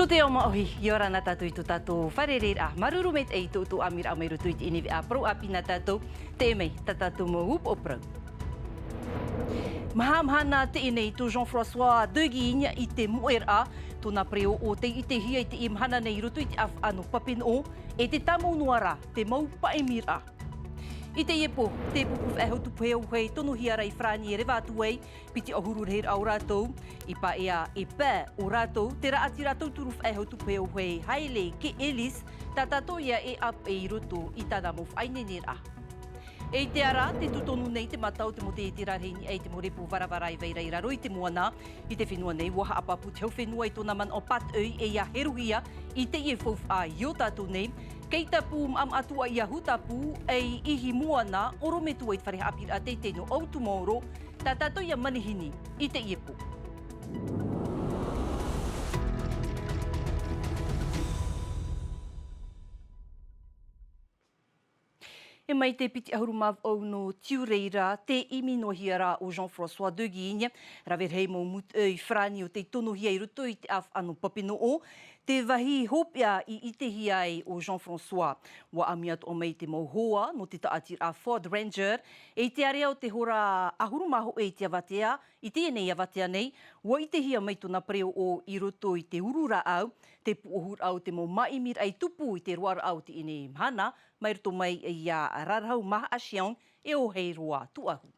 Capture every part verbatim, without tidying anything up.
Ko te ao māʻohi, ʻia ora na tātou i tō tātou fārereiraʻa. Māuruuru maitaʻi i tō ʻoutou ʻāmuiraʻa mai roto i teie nei veʻa parau ʻāpī nā tātou, teie mai tā tātou mau upoʻo parau. Maha mahana teie nei tō Jean-François de Guignes i te moʻeraʻa, tōna pereʻoʻo tei ʻitehia i teie mahana nei i roto i te ʻāfaʻa nō Papeʻete, e te tāmau noa rā te mau paʻimiraʻa. I teie pō, te pupu faʻehau tupu hei auahi tonohia ra i Farāni e reva atu ai, piti ʻahuru rahiraʻa o rātou, i pae ʻē e pae o rātou, te raʻatira tauturu faʻehau tupu hei auahi Haile Kehelis, tā tātou ia e ʻāpeʻe i roto i tāna mau faʻaineineraʻa. E ʻite ra, te tū tonu nei te mata o te mau taiete rarahi i niʻa i te mau repo varavara e vai ra i raro i te moana. I te fenua nei, ʻua haʻapāpū te hau fenua i tōna manaʻo pātoʻi e ʻia heruhia i teie faufaʻa i ō tātou nei. Kei Tapu, maʻamaʻa atu ā i Ahutapu, e i Ihi Moana, ʻorometua i te fare haʻapiʻiraʻa teitei nō ʻAutumaoro, tā tātou ia manihini i teie pō. E mai te piti ʻahuru mā vaʻu nō Tiurai ra, tē ʻimi noa hia ra ʻo Jean-François de Guignes, rave rahi mau mūtoʻi farāni o tei tonohia i roto i te ʻāfaʻa nō Papeʻete, te vāhi hopeʻa i ʻitehia ai ʻo Jean-François. ʻUa ʻāmui atoʻa mai te mau hoa nō te taʻatiraʻa Ford Ranger, e i te area o te hora ʻahuru mā hōʻē i te avatea, i teie nei avatea nei, ʻua ʻitehia mai tōna pereʻoʻo i roto i te uru rāʻau, te pūʻohuraʻa o te mau māʻimiraʻa i tupu i te roaraʻa o teie nei mahana, mai roto mai ia Rarahu Maha Ashiong e ʻo Heiroa Tuʻahu.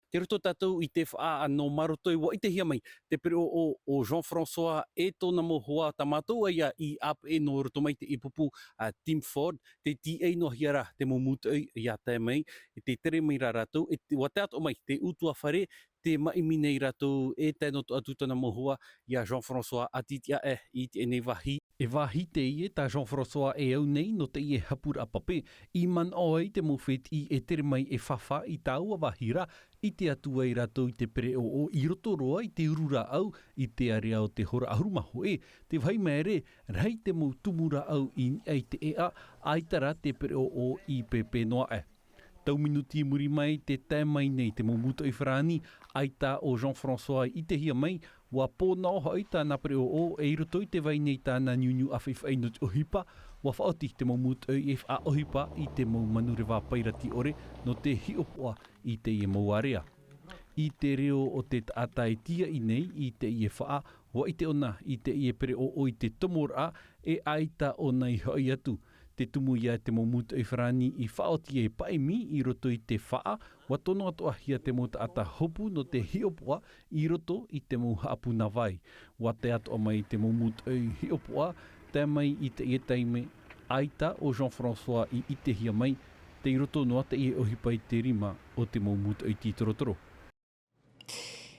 Tei roto tātou i te faʻa nō Marotoʻi, ʻua ʻitehia mai te pereʻoʻo o Jean-François e tōna mau hoa, tā mātou ïa i ʻāpeʻe nō roto mai i te pupu a Tim Ford, tē tīaʻi noa hia ra te mau mūtoʻi ʻia tae mai, e tē tere mai ra rātou, e te, ʻua tae atoʻa mai te ʻutuāfare, tē māʻimi nei rātou e tae noa atu tōna mau hoa ia Jean-François a tītiʻa i teie nei vāhi. E vāhi teie tā Jean-François e au nei nō teie hapuraʻa pape, i manaʻo ai te mau fētiʻi e tere mai e fāfā i taua vāhi ra, ʻite atu ai rātou i te pereʻoʻo i roto roa i te uru rāʻau i te area o te hora ʻahuru mā hōʻē, te vāhi māere, rahi te mau tumu rāʻau i niʻa i te ʻēʻa, ʻaita rā te pereʻoʻo i pēpē noa aʻe. Tau minuti i muri mai tē tae mai nei te mau mūtoʻi farāni, ʻaita ʻo Jean-François i ʻitehia mai, ʻua pōnaʻo hoʻi tāna pereʻoʻo e i roto i te vai nei tāna niuniu ʻāfaʻifaʻi nō te ʻohipa, ʻua faʻaoti te mau mūtoʻi e faʻaʻohipa i te mau manureva pairati ʻore nō te hiʻopoʻa i teie mau area. I te reo o te taʻata e tīaʻi nei i teie faʻa, ʻua ʻite ʻōna i teie pereʻoʻo i te tomoraʻa, e ʻaita ʻōna i hoʻi atu. Tē tumu ïa te mau mūtoʻi farāni i faʻaoti e paʻimi i roto i te faʻa, ʻua tono atoʻa hia te mau taʻata hopu nō te hiʻopoʻa i roto i te mau haʻapū nā vai. ʻUa tae atoʻa mai te mau mūtoʻi hiʻopoʻa, tae mai i teie taime, ʻaita ʻo Jean-François i ʻitehia mai, tei roto noa teie ʻohipa i te rima o te mau mūtoʻi tītorotoro.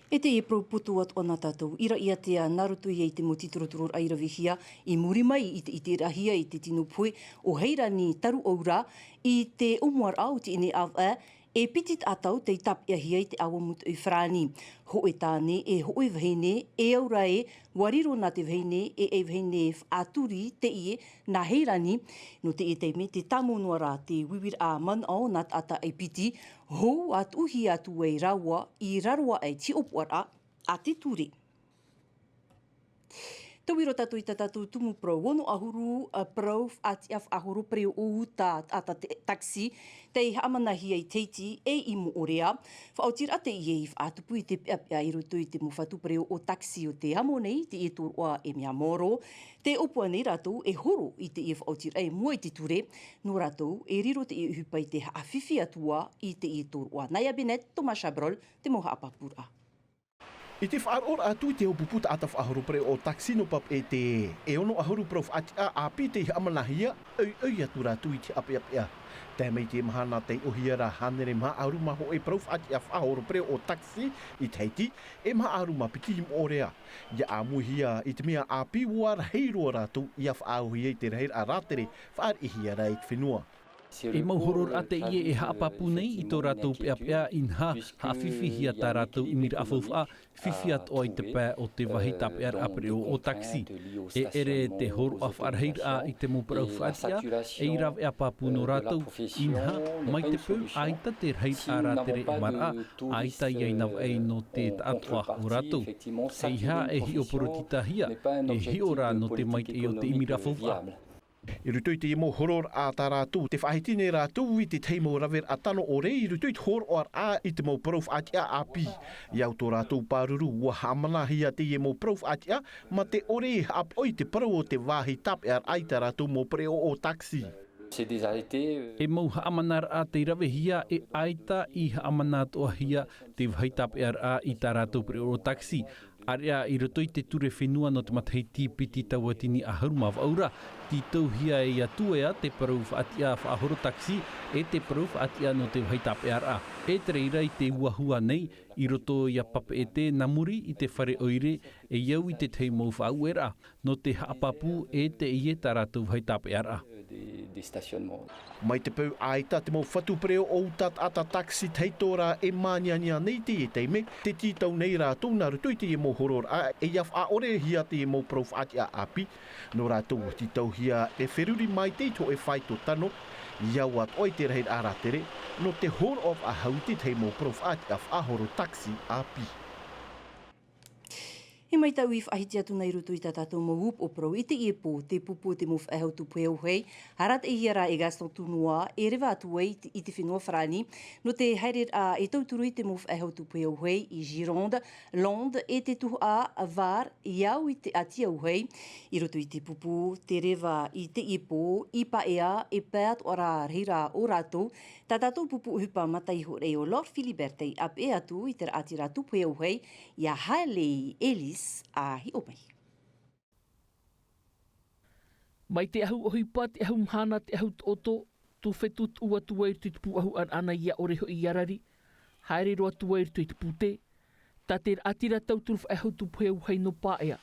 E teie parau poto atoʻa nā tātou, i Raʻiātea, nā roto ïa i te mau tītorotororaʻa i ravehia, i muri mai i te, i te ʻiteraʻahia i te tino pohe o Heirani Taruʻaura, i te ʻōmuaraʻa o teie nei ʻāvaʻe, e piti taʻata tei tāpeʻahia i te ʻāua mūtoʻi farāni. Hōʻē tāne, e hōʻē vahine, e au ra ē, ʻua riro nā te vahine, e ʻei vahine faʻaturi teie, nā Heirani, nō teie taime tē tāmau noa ra te uiuiraʻa manaʻo nā taʻata e piti, hou ʻa tuʻuhia atu ai rāua i raro aʻe i te hiʻopoʻaraʻa a te ture. Tauiro tātou i tā tātou tumu parau, ono ʻahuru, ā, parau faʻatiʻa faʻahoro pereʻoʻo uta, taʻata te-, taxi, tei haʻamanahia i Tahiti e i Moʻorea. Faʻaotiraʻa teie i faʻatupu i te peʻapeʻa i roto i te mau fatu pereʻoʻo taxi o te amo nei, teie tōroʻa e mea maoro. Tē ʻōpua nei rātou e horo i teie faʻaotiraʻa i mua i te ture, nō rātou e riro teie ʻohipa i te haʻafifi atu ā i teie tōroʻa. Nā ʻia Bennett, Thomas Chabrol, te mau haʻapāpūraʻa. I te faʻaroʻoraʻa atu i te ʻōpupu taʻata faʻahoro pereʻoʻo taxi nō Papeʻete, e ono ʻahuru parau faʻatiʻa ʻāpī tei haʻamanahia, ʻoiʻoi atu rātou i te haʻapeʻapeʻa. Tae mai i teie mahana tei ʻōhia ra hānere maha ʻahuru mā hōʻē parau faʻatiʻa faʻahoro pereʻoʻo taxi i Tahiti, e maha ʻahuru mā piti i Moʻorea. ʻIa ʻāmuihia i te mea ʻāpī ʻua rahi roa rātou ʻia faʻaauhia i te rahiraʻa rātere fāriʻihia ra i te fenua. E mau hororaʻa teie e haʻapāpū nei i tō rātou peʻapeʻa, inaha haʻafifihia tā rātou ʻimiraʻa faufaʻa, fifi atoʻa i te pae o te vāhi tāpeʻaraʻa pereʻoʻo taxi. E ʻere te horoʻa faʻarahiraʻa i te mau parau faʻatiʻa ei rāveʻa pāpū nō rātou, inaha mai te peu ʻaita te rahiraʻa rātere e maraʻa, ʻaita ia ʻina vaʻai nō te taʻatoʻa o rātou. Eiaha e hiʻo porotītahia, e hiʻo rā nō te maitaʻi o te ʻimiraʻa faufaʻa. I roto i teie mau hororaʻa tā rātou, te faʻahiti nei rātou i te tahi mau raveraʻa tano ʻore i roto i te horoʻaraʻa i te mau parau faʻatiʻa ʻāpī. I au tō rātou pāruru, ua haʻamanahia teie mau parau faʻatiʻa mā te ʻore e haʻapaʻo i te parau o te vāhi tāpeʻaraʻa i tā rātou mau pereʻoʻo taxi. E mau haʻamanaraʻa tei ravehia, e ʻaita i haʻamana atoʻahia te vāhi tāpeʻaraʻa i tā rātou pereʻoʻo taxi. ʻĀreʻa i roto i te ture fenua nō te matahiti piti tauatini ʻahuru mā vaʻu ra, tītauhia e Atuea te parau faʻatiʻa faʻahoro taxi, e te parau faʻatiʻa nō te vāhi tāpeʻaraʻa. E te reira i te ua hua nei, i roto ia Papeʻete, nā muri i te fare ʻoire, e au i te tahi mau faʻaueraʻa nō te haʻapāpū e teie tā rātou vāhi tāpeʻaraʻa. Mai te peu ʻaita te mau fatu pereʻoʻo taʻata taxi tahito rā e māniania nei teie taime, tē tītau nei rātou nā roto i teie mau hororaʻa, e ia faʻaʻorehia teie mau parau faʻatiʻa ʻāpī nō rātou, tītauhia e feruri maitaʻi i te hōʻē faito tano, i au atoʻa i te rahiraʻa rātere, nō te horoʻa faʻahou i te tahi mau parau faʻatiʻa faʻahoro taxi ʻāpī. E mai tāʻu i faʻahiti atu nei i roto i tā tātou mau upoʻo parau i teie pō, te pupu o te mau faʻehau tūpuhi auahi, arataʻihia rā e Gaston Tournois, e reva atu ai i te, i te fenua Farāni, nō te haereraʻa e tauturu i te mau faʻehau tūpuhi auahi i Gironde, Landes e te tuhaʻa Var, i au i te ʻati auahi. I roto i te pupu, te reva i teie pō, i paʻea, e pae atoʻa rā rahiraʻa o rātou, tā tātou pupu ʻohipa mata iho nei o Laure Philibert tei ʻāpeʻe atu i te raʻatira tūpuhi auahi, ia Hailey Ellis, ʻa hiʻo mai. Mai te ʻahu ʻohipa, te ʻahu mahana, te ʻahu toʻoto, tū fetu tuʻu atu ai i roto i te pū ʻahu ʻanaʻana ia ʻore hoʻi ia rari, haere roa atu ai i roto i te pūtē, tā te raʻatira tauturu faʻehau tūpuhi auahi nō Pāʻea,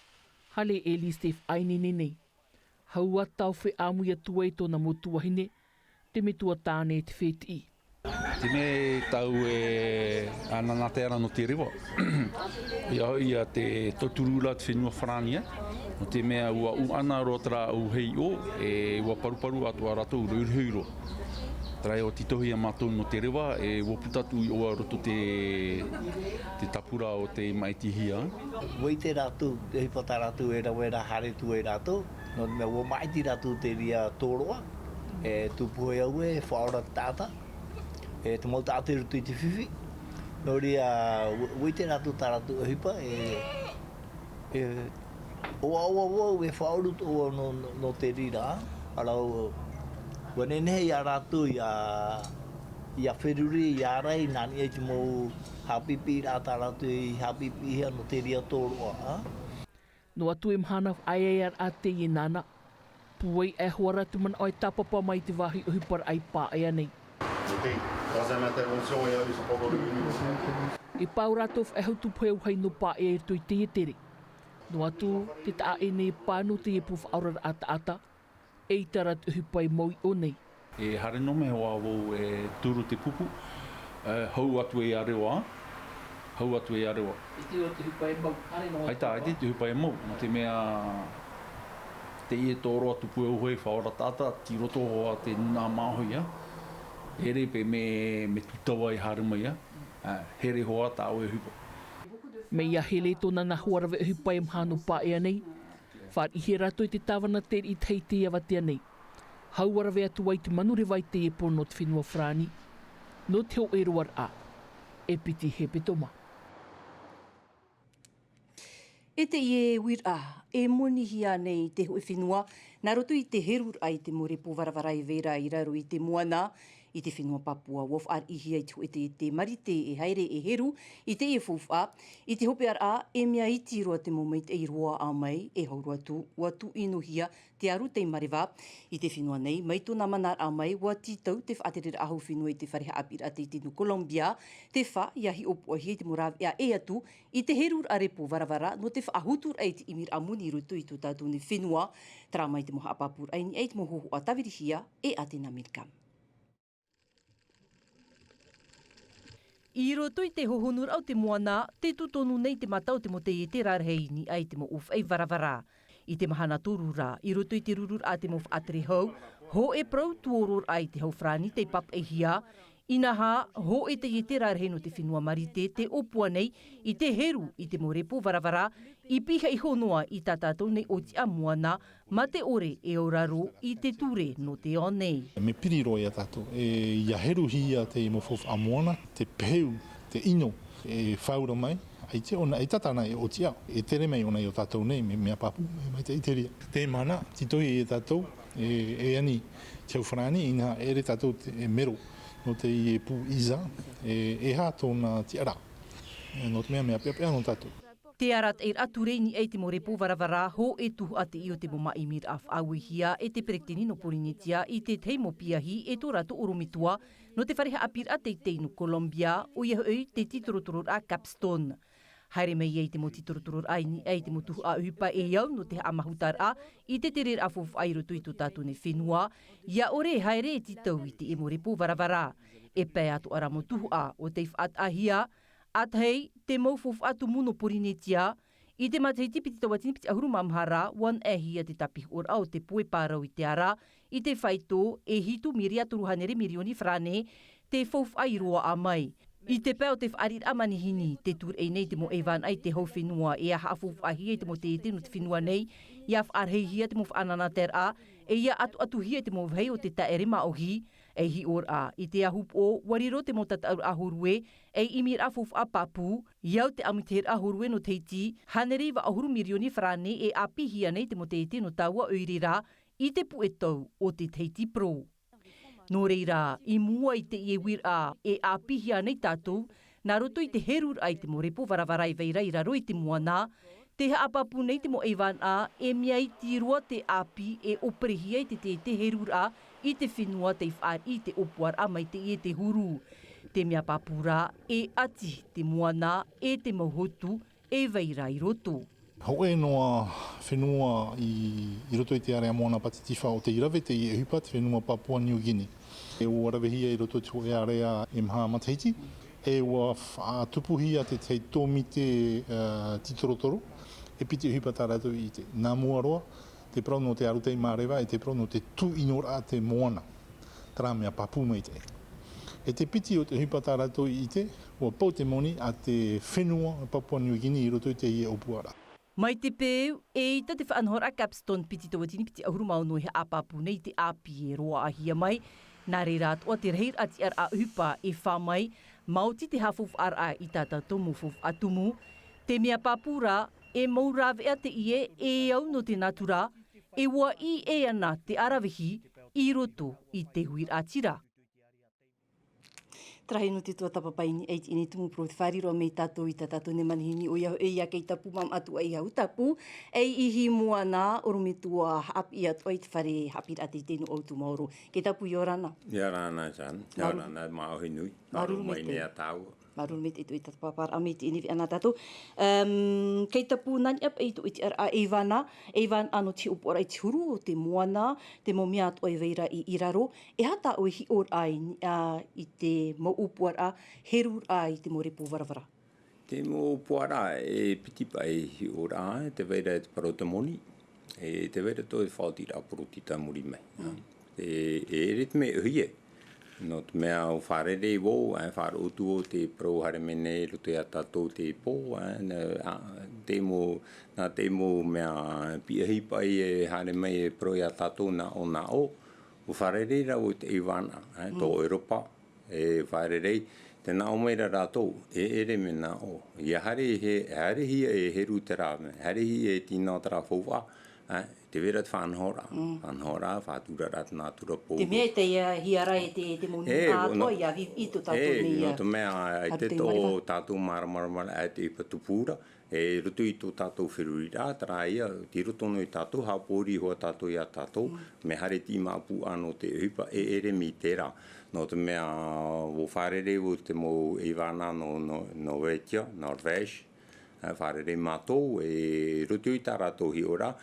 Hailey Ellis tē faʻaineine nei. Hau ā tāofe ʻāmui atu ai tōna mau tuahine, te metua tāne e te fētiʻi. Te mea e tāʻu e ʻanaʻanatae ra nō te reva. ʻOia hoʻi ia te tauturu ra te fenua Farāni, nō te mea ua ʻuʻana roa terā ʻauahi iʻoa, e ua paruparu atoʻa rātou, rohirohi roa. Terā ʻua tītauhia mātou nō te reva, e ua puta atu iʻoa i roto te, te tāpura o te māʻitihia. ʻUa ʻite rātou, te ʻohipa tā rātou e rave ra, haere atu ai rātou, nō te mea ʻua māʻiti rātou te reira tōroʻa, e tūpuhi auahi, e faʻaora te taʻata, e te mau taʻata i roto i te fifi. Nō reira, ʻua, ʻua ʻite rātou tā rātou ʻohipa, e, e, ʻoaʻoa vau, e faʻaʻoru atoʻa vau nō, nō, nō te reira, ʻa rāua, ʻua nehenehe ia rātou ia, ia feruri, ia ʻārai, nā niʻa i te mau haʻapiʻipiʻiraʻa tā rātou i haʻapiʻipiʻihia nō te reira tōroʻa, ā. Noa atu e mahana faʻaeaearaʻa teie nāna, pūai aʻe hoʻi rā te manaʻo e tāpapa mai i te vāhi ʻohiparaʻa i Pāʻea nei. Ok, troisième intervention, et allez, c'est pas encore le minute. E pā ō rātou faʻehau tūpuhi auahi nō Pāʻea i roto i teie tere. Noa atu, te taʻa ʻē nei e pā nō teie pū faʻaoraraʻa taʻata, eʻita rā te ʻohipa e mau iʻo nei. E haere noa mai hoʻi vau e turu te pupu, e, hau atu ai ʻa reo, ā. Hau atu ai ʻa reo. ʻAita, ʻaita te ʻohipa e mau, nō te mea, teie tōroʻa tūpuhi auahi faʻaora taʻata, tei roto hoʻi te nūnaʻa māʻohi, ā. E ʻere paʻi mea, mea tūtava e haere mai, ā. Ā, here hoʻi tāʻu e ʻohipa. Mai iā Hailey tōna nā hua rave ʻohipa e maha nō Pāʻea nei, fāriʻihia rātou i te tāvana teriʻi Tahiti i Avatea nei. Hau ā rave atu ai te manureva i teie pō nō te fenua Farāni, nō te hōʻē roaraʻa e piti hepetoma. E teie uiraʻa, e monihia nei te hōʻē fenua, nā roto i te heruraʻa i te mau repo varavara e vai ra i raro i te moana, i te fenua Papua, ʻua fāriʻihia i te hōʻē taiete marite e haere e heru i teie faufaʻa, i te hopeʻaraʻa, e mea iti roa te mau maitaʻi roa ā mai, e hau roa atu, ʻua tuʻinohia te aru tei mareva. I te fenua nei, mai tōna manaraʻa mai, ʻua tītau te faʻatereraʻa hau fenua i te fare haʻapiʻiraʻa Tahiti nō Colombia, te fā, ʻia hiʻopoʻahia i te mau rāveʻa ʻē atu, i te heruraʻa repo varavara, nō te faʻahuturaʻa i te ʻimiraʻa moni i roto i tō tātou nei fenua, terā mai te mau haʻapāpūraʻa i niʻa i te mau hōhoʻa tāvirihia e Atena Milcam. I roto i te hohonuraʻa o te moana, te tū tonu nei te mata o te mau taiete rarahi i niʻa i te mau ʻōfaʻi varavara. I te mahana toru ra, i roto i te rururaʻa a te mau faʻatere hau, hōʻē parau tuōroraʻa i te hau farāni tei pāpaʻihia, inaha, hōʻē taiete rarahi nō te fenua Marite tē ʻōpua nei i te heru i te mau repo varavara, i pihaʻi iho noa i tā tātou nei ʻōtiʻa moana, mā te ʻore e auraro i te ture nō te ao nei. Mea piri roa ia tātou, e, ʻia heruhia te mau faufaʻa moana, te peu, te ʻino, e faʻaura mai, ʻaita ʻōna, e tata ana e ʻōtiʻa, e tere mai ʻōna i ō tātou nei, mea, mea pāpū, mea maitaʻi te reira. Te mahana, tītauhia ia tātou, e, e ani te hau farāni, inaha e ʻere tātou te, e mero, nō teie pū ʻiza, e, e aha tōna tiʻaraʻa. E, nō te mea, mea peʻapeʻa nō tātou. Te arataʻiraʻa ture i niʻa i te mau repo varavara, hōʻē tuhaʻa teie o te mau māʻimiraʻa faʻauehia e te peretiteni nō Pōrīnetia i te tahi mau piahi e tō rātou ʻorometua nō te fare haʻapiʻiraʻa teitei nō Colombia, ʻoia hoʻi te tītorotororaʻa Capstone. Haere mai ai te mau tītorotororaʻa i niʻa i te mau tuhaʻa ʻohipa e au nō te haʻamahutaraʻa i te tereraʻa faufaʻa i roto i tō tātou nei fenua, ʻia ʻore e haere e tītau i te mau repo varavara. E pae atoʻa rā mau tuhaʻa o tei faʻataʻahia, ʻa tahi, te mau faufaʻa tumu nō Pōrīnetia, i te matahiti piti tauatini piti ʻahuru mā maha ra, ʻua naʻehia te tāpihoraʻa o te poe pārau i te ara, i te faito, e hitu miria toru hānere mirioni farāne, te faufaʻa i roaʻa mai. I te pae o te fāriʻiraʻa manihini, tē tūraʻi nei te mau ʻaivānaʻa i te hau fenua, e haʻafaufaʻahia i te mau taiete nō te fenua nei, ʻia faʻarahihia te mau faʻanahoraʻa, e ʻia ʻatuʻatuhia i te mau vāhi o te taʻere māʻohi, ei hiʻoraʻa, i te ahupoʻo, ʻua riro te mau tataʻuraʻa hōrue, ei ʻimiraʻa faufaʻa pāpū, ʻia au te ʻāmuitahiraʻa hōrue nō Tahiti, hānere iva ʻahuru mirioni farāne e ʻāpīhia nei te mau taiete nō taua ʻoire ra, i te puʻe tau o te Tahiti Pro. Nō reira, i mua i teie uiraʻa e ʻāpīhia nei tātou, nā roto i te heruraʻa i te mau repo varavara e vai ra i raro i te moana, tē haʻapāpū nei te mau ʻaivānaʻa, e mea iti roa te ʻāpī e ʻōperehia i te, te, te heruraʻa i te fenua tei fāriʻi i te ʻōpuaraʻa mai teie te huru. Te mea pāpū ra, e ʻati te moana, e te mau hotu, e vai ra i roto. Hōʻē noa fenua i, i roto i te area moana pātitifa o tei rave teie ʻohipa, te fenua Papua Niugini. E ʻua ravehia i roto i te hōʻē area e maha matahiti, e ʻua faʻatupuhia te tahi tōmite, ā, tītorotoro, e piti ʻohipa tā rātou i ʻite. Nā mua roa, te parau nō te arataʻi māreva, e te parau nō te tūʻinoraʻa te moana. Terā mea pāpū maitaʻi. E te piti o te ʻohipa tā rātou i ʻite, ʻua pau te moni a te fenua Papua Niugini i roto i teie ʻōpuaraʻa. Mai te peu, eʻita te faʻanahoraʻa Capstone piti tauatini piti ʻahuru mā ono e haʻapāpū nei i te ʻāpī e roaʻahia mai, nā reira atoʻa te rahiraʻa tiʻaraʻa ʻohipa e fā mai, maoti te haʻafaufaʻaraʻa i tā tātou mau faufaʻa tumu. Te mea pāpū ra, e mau rāveʻa teie e au nō te nātura, e ʻua ʻī ʻē ana te ʻaravihi i roto i te huiraʻatira. Terā hoʻi nō te tuatāpapa i niʻa i teie nei tumu parau, te fāriʻi roa mai tātou i tā tātou nei manihini, ʻoia hoʻi ʻia Keitapu Mamaʻa Tuʻaihaʻu, Tapu, ei ihi moana, ʻorometua haʻapiʻi atoʻa i te fare haʻapiʻiraʻa teitei nō ʻOutumaoro. Keitapu, ʻia ora na. ʻIa ora na, Jan. ʻIa ora na, māʻohi nui. Māuruuru maitaʻi. Māuruuru mai nei ia tāua. Māuruuru maitaʻi i tō tātou pāpāraʻa mai teie nei vea nā tātou. Em, Keitapu, nā niʻa paʻi i tō ʻoe tiʻaraʻa, ʻaivānaʻa, ʻaivānaʻa nō te ʻōpuaraʻa i te huru o te moana, te mau mea atoʻa e vai ra i, i raro. E aha tā ʻoe hiʻoraʻa i niʻa i te mau ʻōpuaraʻa, heruraʻa i te mau repo varavara? Te mau ʻōpuaraʻa e piti paʻi hiʻoraʻa, tē vai ra te parau o te moni, e tē vai ra atoʻa te faʻaotiraʻa poritita i muri mai. Mm. E, e ʻere te mea ʻōhie. Nō te mea ʻua fārerei vau, e faʻaroʻo atu vau te parau haere mai nei i roto ia tātou teie pō, e, nā, a, te mau, nā te mau mea piahi paʻi e haere mai e parau ia tātou nā ʻō, nā ʻō. ʻUa fārerei rā vau i te ʻaivānaʻa, e, tō Mm. ʻEuropa, e fārerei, tē nā ʻō mai ra rātou, e ʻere mea nā ʻō. ʻIa haere he, haerehia e heru terā mea, haerehia e tīnau terā faufaʻa, e, tē vai ra te faʻanahoraʻa, Mm. faʻanahoraʻa, faʻaturaraʻa te nātura pō. Te mea e taiahia ra e te, te mau E, nūnaʻa atoʻa, ʻia viviʻi tō tātou e, nei, nō te mea, e te tō tātou māramarama, e te ʻohipa tupu ra, e roto i tō tātou feruriraʻa, terā ia, tei roto noa ia tātou, haʻapōuri hoʻi tātou ia tātou, Mm. mea haere te mau pūʻa nō te ʻohipa, e ʻere mai terā. Nō te mea, ʻua fārerei vau i te mau ʻaivānaʻa nō, nō, Norvegia, Norvège, e, fārerei mātou, e roto i tā rātou hiʻoraʻa,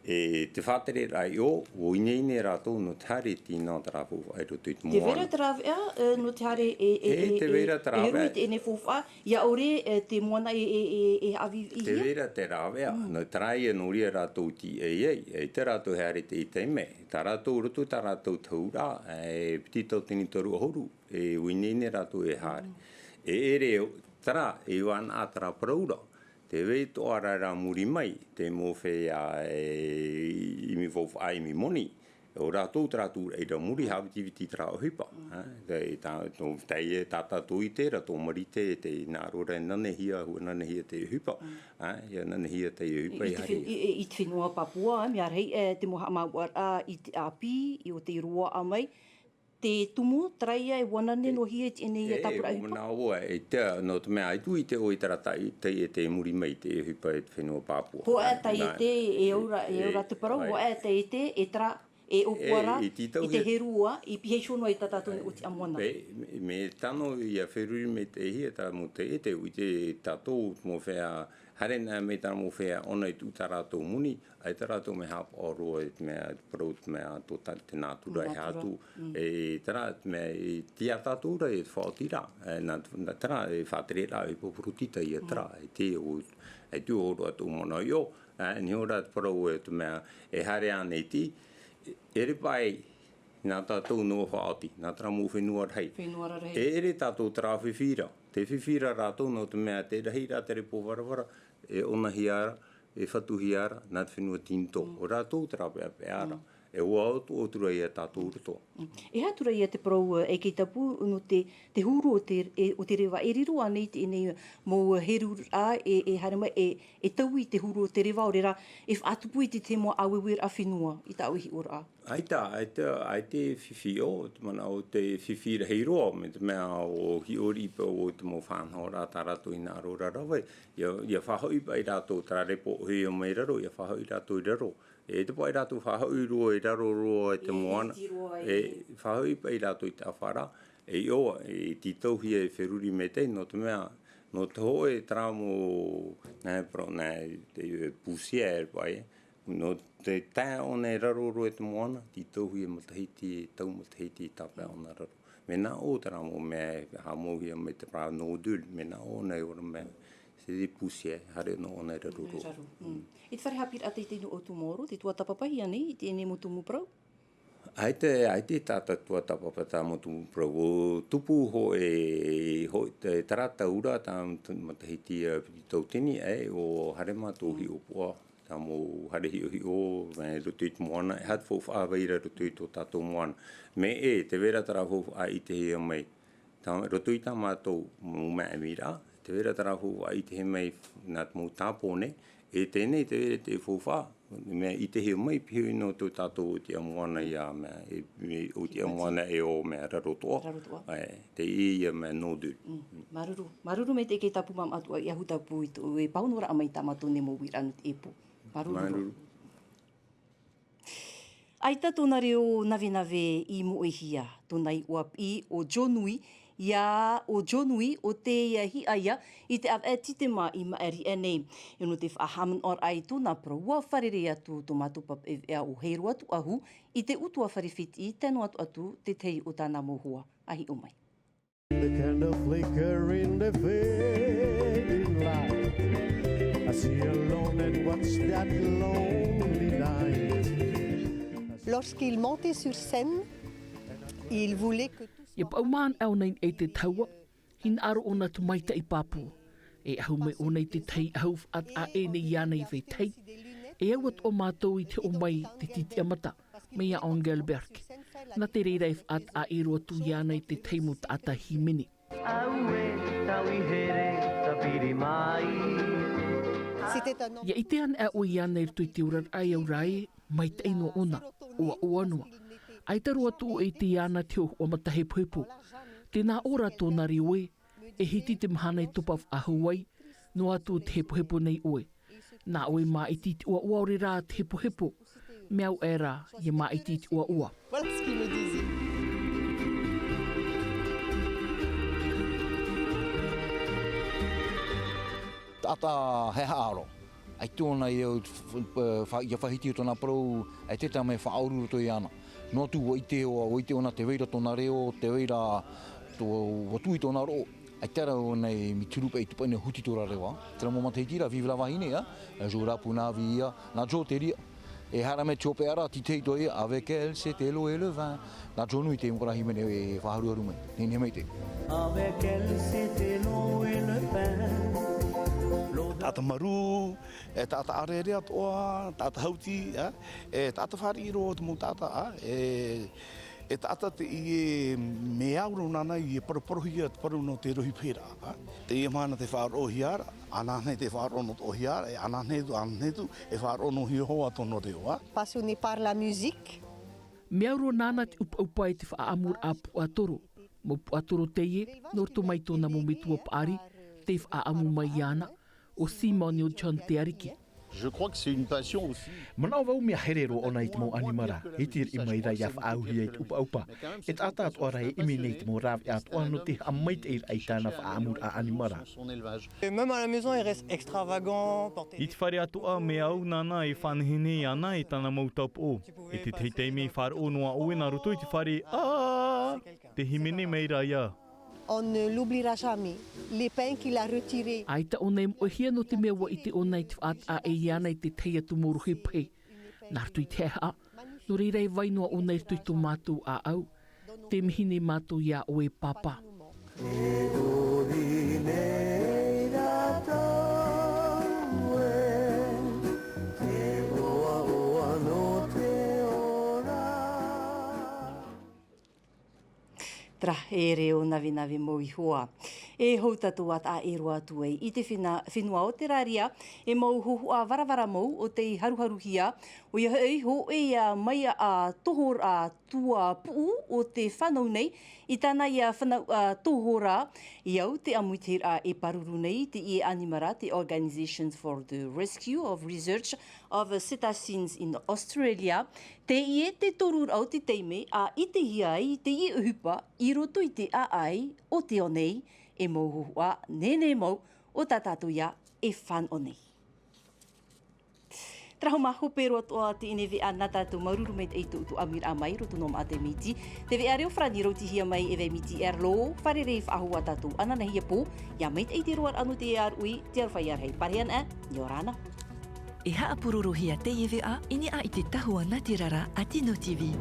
E te faʻatereraʻa i ʻō, ʻua ineine rātou nō te haere i te ʻino o te rāveʻa i roto i te moana. Te vai ra te rāveʻa, e, nō te haere e, e, e, e, te vai ra te rāveʻa. E huru i teie nei faufaʻa, ʻia ʻore, e, te moana e, e, e, e haʻavīvī. Te vai ra te rāveʻa, nō te reira nō reira rātou i tīaʻi ai, e, i tā rātou haere i te, i te mea, tā rātou roto, tā rātou tahuraʻa, e, piti tauatini toru ʻahuru, e, ʻua ineine rātou e haere. E ʻere, terā, e ʻua anaʻe terā parau ra. Te vai atoʻa ra muri mai, te mau feiā, e, ʻimi faufaʻa, ʻimi moni. ʻO rātou terā tūraʻi ra muri, haʻavitiviti terā ʻohipa. E, tā, tō, tā, e, tā tātou i terā, tō Marite, te hinaʻaro ra e nanehia, ʻua nanehia te ʻohipa. E, ʻia nanehia te ʻohipa, i, i te fen-, i, i, i te fenua Papua, mea rahi, e, te mau haʻamāuʻaraʻa i te ʻāpī, i ʻō te roaʻa mai, te tumu, terā ïa e ʻua nane noa hia i teie nei tāpura ʻohipa. E, manaʻo ʻoe, e te, nō te mea ʻaita ʻite ʻoe i terā taiete, taiete i muri mai i te ʻohipa i te fenua Papua. Hōʻē taiete, e au ra, e au ra te parau, hōʻē taiete, e terā, e ʻōpua ra, i te heru ā, i pihaʻi iho noa i tā tātou nei ʻōtiʻa moana. E, mea, mea tano ʻia feruri maitaʻihia tā mau taiete, ʻite tātou, mau feiā, haere noa mai terā mau feiā ʻōna i tuʻu tā rātou moni, ʻaita rātou mea haʻapaʻo roa i te mea, te parau, te mea, tō tā, te nātura e haʻatu. E, terā, te mea, e, tei ia tātou ra, e faʻaoti ra, e, nā, nā terā, e faʻatereraʻa, e poroporoita ia terā, e te o, e te o roa tō moana ʻoia, e, niho rā te parau, e, te mea, e haere ānei te, e, ʻere paʻi, nā tātou noa faʻaoti, nā terā mau fenua rahi. Fenua rahi. E ʻere tātou terā fifi ra, te fifi ra rātou nō te mea, te rahi ra te repo varavara, e ʻōnahia ra, e fatuhia ra, nā te fenua Tinitō. ʻO rātou terā peʻapeʻa ra. E ʻua ʻotu, ʻotu ra ia tātou roto. E aha atu ra ia te parau, e, ʻEiki Tapu, nō te, te huru o te, e, o te reva e riro ānei i teie nei mau heruraʻa, e, e haere mai, e, e taui i te huru o te reva, ʻaore rā, e faʻatupu i te, te mau ʻāueueraʻa fenua, i tāʻu hiʻoraʻa. ʻAita, ʻaita, ʻaita e fifi ʻo, te manaʻo te fifi rahi roa, mai te mea ʻo hiʻo riʻi paʻi ʻo te mau faʻanahoraʻa tā rātou hinaʻaro ra rave, ʻia, ʻia faʻahoʻi paʻi rātou terā repo ʻohie mai raro, ʻia faʻahoʻi rātou i raro. E te paʻi rātou faʻahoʻi roa i raro roa i te moana. E, faʻahoʻi paʻi rātou i te ʻāfara. E ʻio, e tītauhia e feruri maitaʻi, nō te mea, nō te hōʻē terā mau, nā, parau, nā, te, e, poussière paʻi, nō te tae ʻōna i raro roa i te moana, tītauhia matahiti, tau matahiti i tāpeʻa ʻōna raro. Mea nā ʻō terā mau mea e haʻamauhia mai te parau nodule, mea nā ʻō nei ora mea, c'est des poussières, haere noa ʻōna i raro roa. I te fare haʻapiʻiraʻa teitei nō ʻoutou maoro, tē tuatāpapahia nei i teie nei mau tumu parau? ʻAita, ʻaita tā, tā tuatāpapa tā mau tumu parau, ʻua tupu hōʻē, hōʻē, te, terā tau ra, tā matahiti, ā, piti tauatini, ʻae, ʻua haere mātou hiʻopoʻa, tā mau haere hiʻohiʻo, mai roto i te moana, e aha te faufaʻa vai ra roto i tō tātou moana. Mea ʻē, tē vai ra terā faufaʻa i ʻitehia mai, tā, roto i tā mātou mau māʻimiraʻa, tē vai ra terā faufaʻa i ʻitehia mai nā te mau tāpō nei, e teie nei tē vai ra te faufaʻa, mea ʻitehia mai, pihaʻi iho nō tō tātou ʻōtiʻa moana ia mea, e, e, ʻōtiʻa moana e ʻō mea raro atoʻa. Raro atoʻa. E, teie ia mea nodule. Mm. Māuruuru, māuruuru maitaʻi ʻEiki Tapu, māmā atu ā i ʻahu tāpū i tō, e pāhonoraʻa mai tā mātou nei mau uiraʻa nō teie pō. Māuruuru. Māuruuru. ʻAita tōna reo navenave i moʻehia, tōna iʻoa piʻi ʻo John Wee, ʻia, ʻo John Wee, ʻo tē ia hiʻa ia i te ʻāvaʻe Titema i maʻiri aʻe nei. E nō te faʻahaʻamanaʻoraʻa i tōna parau, ʻua fārerei atu tō mātou papa ʻēveʻa ʻo Hero atu ʻahu i te ʻutuāfare Fiti, tae noa atu atu te tahi o tāna mau hoa. ʻA hiʻo mai. The candle flicker in the fading light. I sit alone and watch that lonely night. Lorsqu'il montait sur scène, il voulait que tout soit... ʻIa paʻuma anaʻe ʻōna i te tahua, hinaʻaro ʻōna te maitaʻi pāpū. E ʻahu mai ʻōna i te tahi ʻahu faʻataʻa ʻē nei iāna i vetahi. E au atoʻa mātou i te hoʻo mai te titiʻamata, mai iā Engelbert. Nā te reira e faʻataʻa ʻē roa atu iāna i te tahi mau taʻata hīmene. Auē, tau i here, tau piri mai. ʻIa ʻite anaʻe ʻoe iāna i roto i te oraraʻa, e au ra ē, maitaʻi noa ʻōna, ʻoaʻoa noa. ʻAita roa atu ʻoe e ʻite iāna te hohoʻa mata hepohepo. Tē nā ʻō ra tōna reo ē, e hiti te mahana e topa faʻahou ai, noa atu te hepohepo nei ʻoe. Nā ʻoe e māʻiti i te ʻoaʻoa, ʻaore rā te hepohepo. Mea au aʻe rā, ʻia māʻiti i te ʻoaʻoa. Voilà ce qu'il me disait. Taʻata he haʻaro. ʻAita ʻōna i au, f-, f-, fa-, ia faʻahiti tōna parau, ʻaita e tae mai e faʻaʻoru roto iāna. Noa atu ʻua ʻite ʻo, ʻua ʻite ʻōna tē vai ra tōna reo, tē vai ra tō, ʻua tuʻu i tōna roʻo. ʻAita rā ʻōna i mīturu paʻi i te paʻi nei huti tō rāua. Terā mau matahiti ra, vive la vahine, ā, ā, Joe Rapunavia, nā Joe Teria. E haere mai te hopeʻa ra, tītauhia, avec elle, c'était l'eau et le vin. Nā Joe Nui te mau parau hīmene e faʻaharuharu mai. Nehenehe maitaʻi. Avec elle, c'était l'eau et le pain. Taʻata marū, e taʻata ʻārearea atoʻa, taʻata hauti, ā, e taʻata fāriʻi roa te mau taʻata, ā, e, e taʻata teie mea au roa nāna i parauparauhia te parau nō te rohi pēheraʻa, ā. Teie mahana tē faʻaroʻohia ra, ananahi tē faʻaroʻo-noa-atoʻa-hia ra, e ananahi atu, ananahi atu, e faʻaroʻo-noa-hia hoʻi tōna reo, ā. Passionné par la musique. Mea au roa nāna te ʻupaʻupa i te faʻaʻamuraʻa puaʻatoro. Mau puaʻatoro teie, nō roto mai tōna mau metua paʻari, tē faʻaʻamu mai iāna, ʻo Simon ʻo John Te Ariki. Je crois que c'est une passion aussi. Manaʻo vau mea here roa ʻōna i te mau ʻanimara, ʻite riʻi mai rā ia faʻaauhia i te ʻupaʻupa. E taʻata atoʻa rā e ʻimi nei i te mau rāveʻa atoʻa nō te haʻamaitaʻiraʻa i tāna faʻaʻamuraʻa ʻanimara. Et même à la maison, il reste extravagant, porter I te fare atoʻa, mea au nāna e faʻanehenehe ana i tāna mau taupō. E te tahi taime e faʻaroʻo noa ʻoe nā roto i te fare, ā, tē hīmene mai ra ïa. On ne l'oubliera jamais, les pains qu'il a retirés. ʻAita ʻōna e moʻehia nō te mea ʻua ʻite ʻōna i te faʻataʻa e iāna i te tahi atu mau rohe pahi. Nā roto i te haʻehaʻa, nō reira e vai noa ʻōna i roto i tō mātou ʻāʻau. Tē mihi nei mātou iā ʻoe, Pāpā. Terā, e reo navenave mau iho ā. E hou tātou ʻa taʻa e roa atu ai i te fina-, fenua Aoteraria, e mau hōhoʻa varavara mau ʻo tei haruharuhia, ʻoia hoʻi, hōʻē ïa maʻa tohorā tuapuʻu ʻo tē fānau nei i tāna ïa fānau, ā, tohorā, i au te ʻāmuitahiraʻa e pāruru nei, teie ʻanimara, te Organisations for the Rescue of Research of Cetaceans in Australia, teie te toru rau te taime ʻa ʻitehia ai teie ʻohipa i roto i te ʻāʻai o te ao nei, e mau hōhoʻa nehenehe mau ʻo tā tātou ïa e fānau nei. Terā, hou mā, hope roa atoʻa teie veʻa nā tātou. Māuruuru maitaʻi i tō ʻoutou ʻāmuiraʻa mai i roto noa mā te miti. Te veʻa reo farāni rautihia mai e Vemiti Erlo, fārerei faʻahou ā tātou ananahi pō, ʻia maitaʻi te roaraʻa nō te aruʻi, te aroha ïa rahi, pārahi ana, ʻia ora na. E haʻapurorohia teie veʻa i niʻa i te tahua nā te rara a Tino TV.